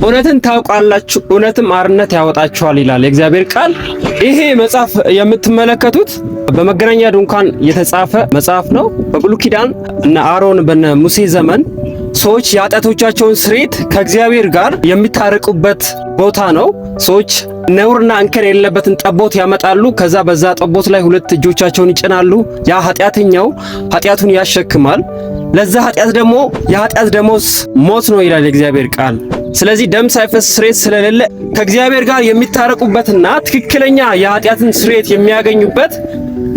እውነትን ታውቃላችሁ፣ እውነትም አርነት ያወጣችኋል ይላል የእግዚአብሔር ቃል። ይሄ መጽሐፍ የምትመለከቱት በመገናኛ ድንኳን የተጻፈ መጽሐፍ ነው። በብሉይ ኪዳን እነ አሮን በነ ሙሴ ዘመን ሰዎች የኃጢአቶቻቸውን ስርየት ከእግዚአብሔር ጋር የሚታረቁበት ቦታ ነው። ሰዎች ነውርና እንከን የሌለበትን ጠቦት ያመጣሉ። ከዛ በዛ ጠቦት ላይ ሁለት እጆቻቸውን ይጭናሉ። ያ ኃጢአተኛው ኃጢአቱን ያሸክማል። ለዛ ኃጢአት ደግሞ የኃጢአት ደሞዝ ሞት ነው ይላል የእግዚአብሔር ቃል። ስለዚህ ደም ሳይፈስ ስርየት ስለሌለ ከእግዚአብሔር ጋር የሚታረቁበትና ትክክለኛ የኃጢአትን ስርየት የሚያገኙበት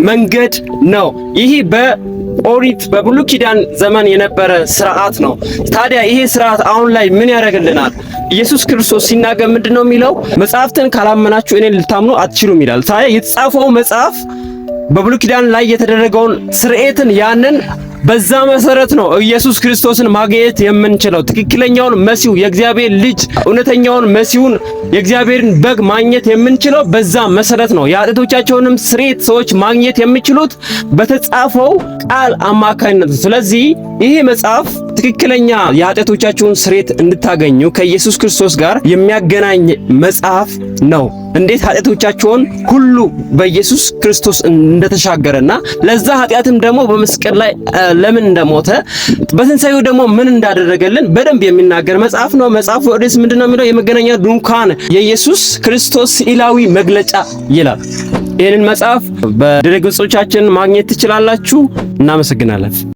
መንገድ ነው። ይህ በኦሪት በብሉይ ኪዳን ዘመን የነበረ ስርዓት ነው። ታዲያ ይሄ ስርዓት አሁን ላይ ምን ያደርግልናል? ኢየሱስ ክርስቶስ ሲናገር ምንድነው የሚለው? መጽሐፍትን ካላመናችሁ እኔን ልታምኑ አትችሉም ይላል። ታዲያ የተጻፈው መጽሐፍ በብሉይ ኪዳን ላይ የተደረገውን ስርዓትን ያንን በዛ መሰረት ነው ኢየሱስ ክርስቶስን ማግኘት የምንችለው። ትክክለኛውን መሲሁ የእግዚአብሔር ልጅ እውነተኛውን መሲሁን የእግዚአብሔርን በግ ማግኘት የምንችለው በዛ መሰረት ነው። የኃጢአቶቻቸውንም ስርየት ሰዎች ማግኘት የሚችሉት በተጻፈው ቃል አማካኝነት ነው። ስለዚህ ይሄ መጽሐፍ ትክክለኛ የኃጢአቶቻቸውን ስርየት እንድታገኙ ከኢየሱስ ክርስቶስ ጋር የሚያገናኝ መጽሐፍ ነው። እንዴት ኃጢአቶቻቸውን ሁሉ በኢየሱስ ክርስቶስ እንደተሻገረና ለዛ ኃጢአትም ደግሞ በመስቀል ላይ ለምን እንደሞተ በትንሣኤው ደግሞ ምን እንዳደረገልን በደንብ የሚናገር መጽሐፍ ነው። መጽሐፉ ርዕስ ምንድነው የሚለው? የመገናኛ ድንኳን የኢየሱስ ክርስቶስ ስዕላዊ መግለጫ ይላል። ይህንን መጽሐፍ በድረ ገጾቻችን ማግኘት ትችላላችሁ። እናመሰግናለን።